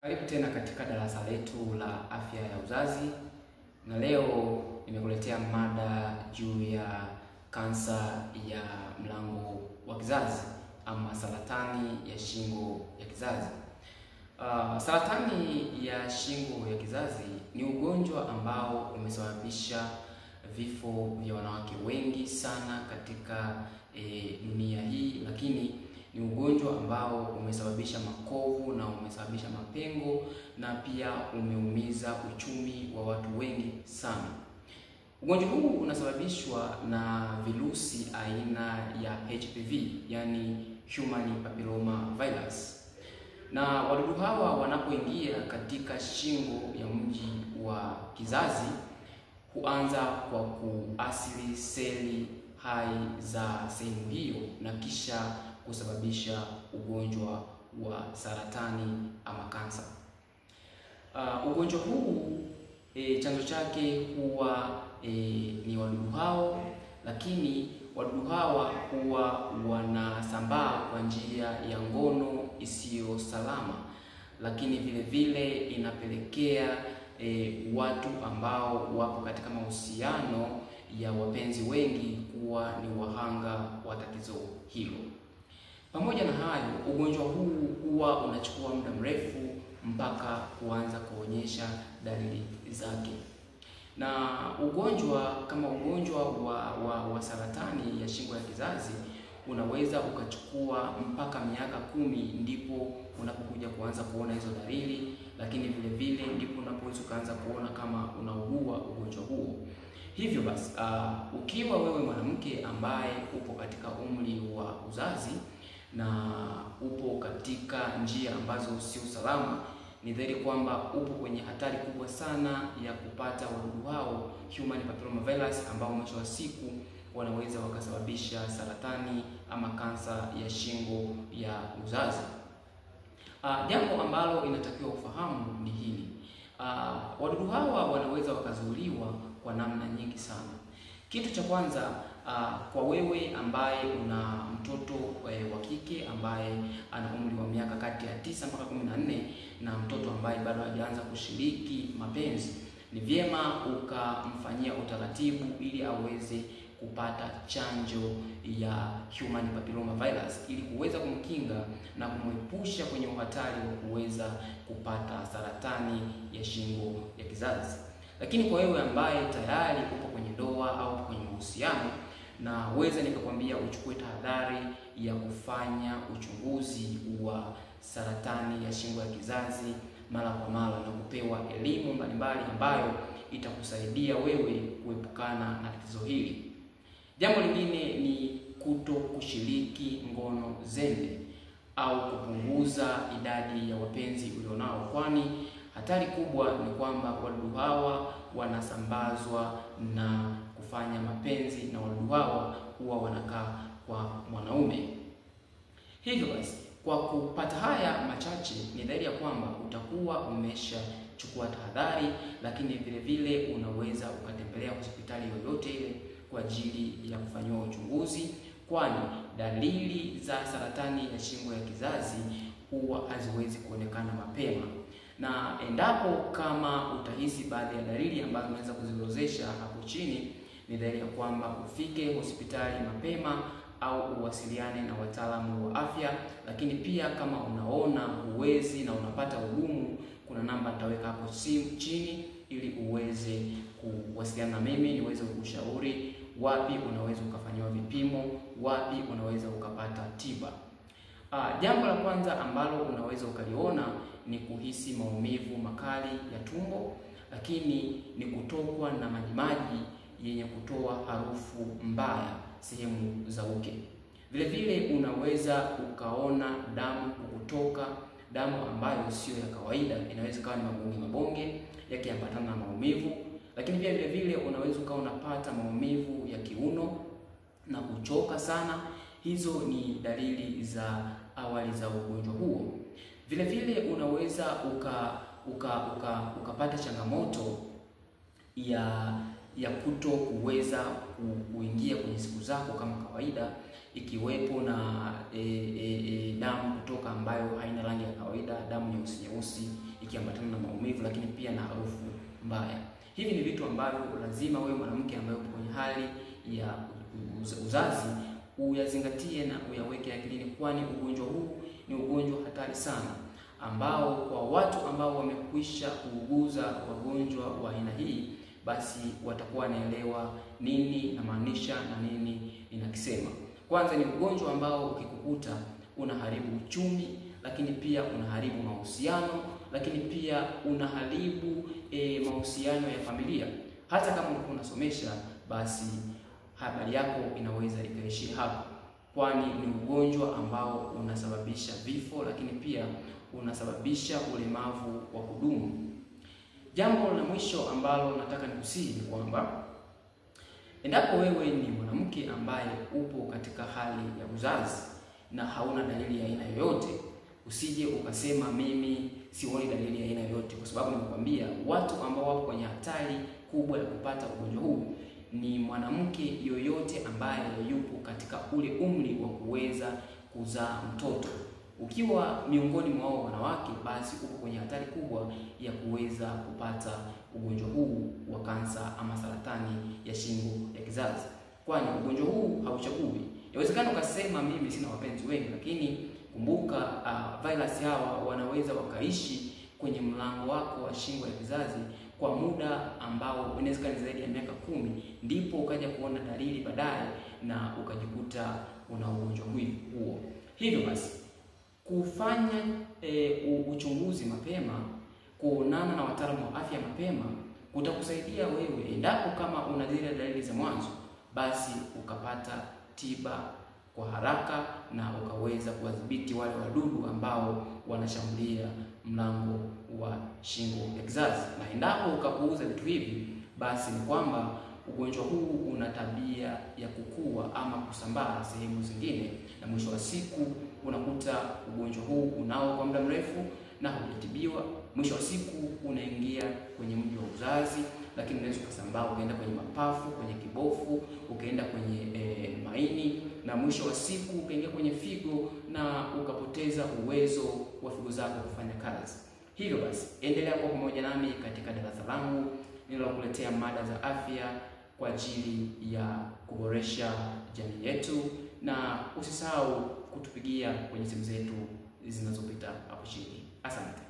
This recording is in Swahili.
Karibu tena katika darasa letu la afya ya uzazi, na leo nimekuletea mada juu ya kansa ya mlango wa kizazi ama saratani ya shingo ya kizazi. Saratani ya shingo ya kizazi ni ugonjwa ambao umesababisha vifo vya wanawake wengi sana katika dunia hii, lakini ni ugonjwa ambao umesababisha makovu na umesababisha mapengo na pia umeumiza uchumi wa watu wengi sana. Ugonjwa huu unasababishwa na virusi aina ya HPV, yani Human Papilloma Virus. Na wadudu hawa wanapoingia katika shingo ya mji wa kizazi huanza kwa kuasili seli hai za sehemu hiyo na kisha kusababisha ugonjwa wa saratani ama kansa. Ugonjwa huu chanzo chake huwa ni wadudu hao, lakini wadudu hawa huwa wanasambaa kwa njia ya ngono isiyo salama, lakini vile vile inapelekea watu ambao wapo katika mahusiano ya wapenzi wengi kuwa ni wahanga wa tatizo hilo. Pamoja na hayo, ugonjwa huu huwa unachukua muda mrefu mpaka kuanza kuonyesha dalili zake. Na ugonjwa kama ugonjwa wa saratani ya shingo ya kizazi unaweza ukachukua mpaka miaka 10 ndipo unapokuja kuanza kuona hizo dalili, lakini vile vile ndipo unapoweza kuanza kuona kama unaugua ugonjwa huo. Hivyo basi, ukiwa wewe mwanamke ambaye upo katika umri wa uzazi na upo katika njia ambazo sio salama, ni dhahiri kwamba upo kwenye hatari kubwa sana ya kupata wadudu hao Human Papilloma Virus, ambao mwisho wa siku wanaweza wakasababisha saratani ama kansa ya shingo ya uzazi. Jambo ambalo inatakiwa ufahamu ni hili. Wadudu hawa wanaweza wakazuiliwa kwa namna nyingi sana. Kitu cha kwanza, kwa wewe ambaye una mtoto wa kike ambaye ana umri wa miaka kati ya 9 mpaka 14 na mtoto ambaye bado hajaanza kushiriki mapenzi, ni vyema ukamfanyia utaratibu ili aweze kupata chanjo ya Human Papilloma Virus ili kuweza kumkinga na kumwepusha kwenye uhatari wa kuweza kupata saratani ya shingo ya kizazi. Lakini kwa wewe ambaye tayari upo kwenye ndoa au kwenye mahusiano, na weza nikakwambia uchukue tahadhari ya kufanya uchunguzi wa saratani ya shingo ya kizazi mara kwa mara na kupewa elimu mbalimbali ambayo itakusaidia wewe kuepukana na tatizo hili. Jambo lingine ni kuto kushiriki ngono zembe au kupunguza idadi ya wapenzi ulionao, kwani hatari kubwa ni kwamba wadudu hawa wanasambazwa na kufanya mapenzi na wadudu hawa huwa wanakaa kwa mwanaume. Hivyo basi, kwa kupata haya machache ni dhahiri ya kwamba utakuwa umeshachukua tahadhari, lakini vile vile unaweza ukatembelea hospitali yoyote ile kwa ajili ya kufanyiwa uchunguzi, kwani dalili za saratani ya shingo ya kizazi huwa haziwezi kuonekana mapema. Na endapo kama utahisi baadhi ya dalili ambazo unaweza kuziorodhesha hapo chini, ni dhahiri ya kwamba ufike hospitali mapema au uwasiliane na wataalamu wa afya. Lakini pia kama unaona huwezi na unapata ugumu, kuna namba nitaweka hapo chini ili uweze kuwasiliana na mimi niweze kukushauri wapi unaweza ukafanyiwa vipimo, wapi unaweza ukapata tiba. Jambo la kwanza ambalo unaweza ukaliona ni kuhisi maumivu makali ya tumbo, lakini ni kutokwa na majimaji yenye kutoa harufu mbaya sehemu za uke. Vile vile unaweza ukaona damu kukutoka, damu ambayo sio ya kawaida, inaweza kuwa ni mabonge mabonge yakiambatana na maumivu. Lakini pia vile vile unaweza ukawa unapata maumivu ya kiuno na kuchoka sana. Hizo ni dalili za awali za ugonjwa huo. Vile vile unaweza ukapata changamoto ya kuto kuweza kuingia kwenye siku zako kama kawaida, ikiwepo na damu kutoka ambayo haina rangi ya kawaida, damu nyeusi nyeusi maumivu, lakini pia na harufu mbaya. Hivi ni vitu ambavyo lazima wewe mwanamke ambaye upo kwenye hali ya uzazi uyazingatie na uyaweke akilini, kwani ugonjwa huu ni ugonjwa hatari sana ambao kwa watu ambao wamekwisha kuuguza wagonjwa wa aina hii, basi watakuwa wanaelewa nini namaanisha na nini ninakisema. Kwanza ni ugonjwa ambao ukikukuta unaharibu uchumi, lakini pia unaharibu mahusiano, lakini pia unaharibu mahusiano ya familia. Hata kama ulikuwa unasomesha, basi habari yako inaweza ikaishia hapo, kwani ni ugonjwa ambao unasababisha vifo, lakini pia unasababisha ulemavu wa kudumu. Jambo la mwisho ambalo nataka nikusihi ni kwamba endapo wewe ni mwanamke ambaye upo katika hali ya uzazi na hauna dalili ya aina yoyote, usije ukasema mimi sioni dalili ya aina yoyote, kwa sababu nimekwambia watu ambao wapo kwenye hatari kubwa ya kupata ugonjwa huu ni mwanamke yoyote ambaye yupo katika ule umri wa kuweza kuzaa mtoto. Ukiwa miongoni mwa hao wanawake, basi uko kwenye hatari kubwa ya kuweza kupata ugonjwa huu wa kansa ama saratani ya shingo ya kizazi, kwani ugonjwa huu hauchagui. Inawezekana ukasema mimi sina wapenzi wengi, lakini kumbuka virus hawa wanaweza wakaishi kwenye mlango wako wa shingo ya kizazi kwa muda ambao inawezekana zaidi ya miaka 10, ndipo ukaja kuona dalili baadaye na ukajikuta una ugonjwa huo. Hivyo basi kufanya uchunguzi mapema, kuonana na wataalamu wa afya mapema kutakusaidia wewe, endapo kama una zile dalili za mwanzo, basi ukapata tiba kwa haraka na ukaweza kuwadhibiti wale wadudu ambao wanashambulia mlango wa shingo ya kizazi. Na endapo ukapuuza vitu hivi, basi ni kwamba ugonjwa huu una tabia ya kukua ama kusambaa sehemu zingine, na mwisho wa siku unakuta ugonjwa huu unao kwa muda mrefu na hujatibiwa. Mwisho wa siku unaingia kwenye mji wa uzazi, lakini unaweza kusambaa ukaenda kwenye mapafu, kwenye kibofu, ukaenda kwenye maini, na mwisho wa siku ukaingia kwenye figo na ukapoteza uwezo wa figo zako kufanya kazi. Hivyo basi, endelea kuwa pamoja nami katika darasa langu nilokuletea mada za afya kwa ajili ya kuboresha jamii yetu, na usisahau kutupigia kwenye simu zetu zinazopita hapo chini. Asante.